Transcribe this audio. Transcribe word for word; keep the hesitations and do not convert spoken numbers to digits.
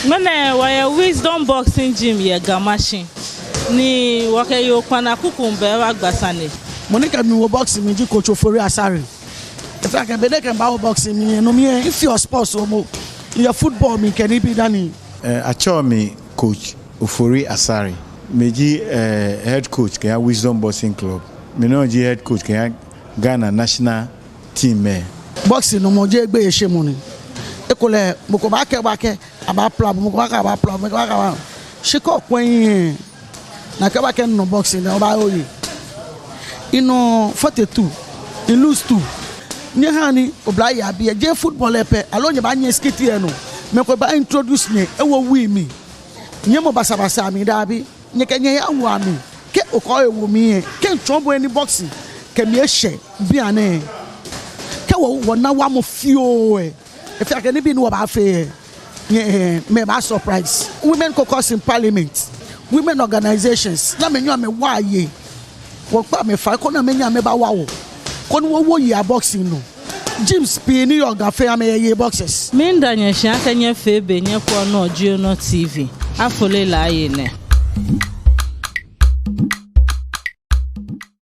Ŋmɛnɛ wɔyɛ Wisdom Boxing Gym yɛ Ga Mashie. Ni wɔkɛ yoo kpana kuku bɛ wɔgba sane. Mɔ ni kɛ mi wo boxing mli ji Coach Ofori Asare. Efee akɛ be ni ekɛ mi bawo boxing mli lɛ, no mli lɛ mifeɔ sports momo. Miyɛ football mli kɛ nibii dani. Eh, atsɛɔ mi Coach Ofori Asare. Miji, eh, head coach kɛha Wisdom Boxing Club. Mi nɔŋŋ ji head coach kɛha Ghana national team lɛ. Boxing nɔmɔ jeee gbeyeishemɔ ni. Ekolɛ mɔ ko baakɛɛ bo akɛ abaapila bo, mɔ ko baakɛɛ abaapila bo, mɔ ko baakɛɛ abaa. Shi kɛ okwɛ mihiɛ, ni akɛɛ bo akɛ minɔ boxing lɛ, obaaye oye. Minɔ forty-two, mi lose two. Nyɛhaa ni oblayei abii lɛ, jeee football lɛ pɛ, aloo nyɛbaanyiɛ skit lɛ nɔ. Mɛi komɛi baa-introduce nyɛ, ewo wii mli. Nyɛmɔ basabasa mli, dabi. Nyɛkɛ nyɛhe awo mli. Kɛ okɔ ewo mli lɛ, kɛ mitsɔɔ bo he ni boxing kɛ mi eshɛ bianɛ, kɛ wɔ, wɔna wamɔ fioo lɛ, efee akɛ nibii ni wɔbaafee lɛ, nyɛ, eh, mɛi baa surprise. Women caucus in parliament, women organizations, ni amɛnyɛɔ amɛwaa yei. Wɔkpa amɛ fai koni amɛnyɛ amɛbawa wɔ, koni wɔwo yei yɛ boxing nɔ. Gyms pii ni yɔɔ Ga fɛɛ amɛyɛ yei boxers. Miida nyɛ shi akɛ nyɛfee be nyɛkwɛɔ Nɔ Ji Onɔ T V. Afole Laryea nɛ.